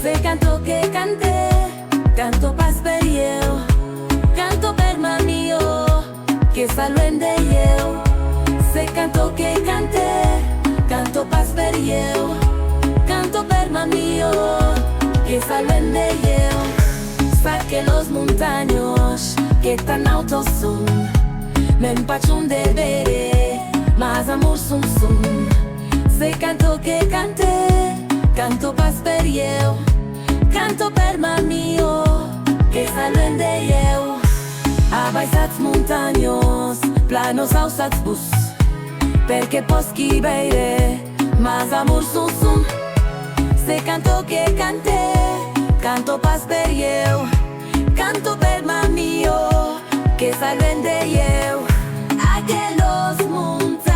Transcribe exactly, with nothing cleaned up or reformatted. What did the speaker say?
Se canto que cante, canto pas per ieu, canto per ma mior, que sa luènh de ieu. Se canto que cante, canto pas per ieu, canto per ma mior, que sa luènh de ieu. Sap que los montanhos que tan nautos son, m'empachan de veire, mas amor son son. Se canto que cante, canto pas per ieu, canto per ma mior, que sa luènh de ieu. Abaissatz montanhos, planos auçatz vos, perque pòsqui veire, mas amor son son. Se canto que cante, canto pas per ieu, canto per ma mior, que sa luènh de ieu. Aquelos montanhos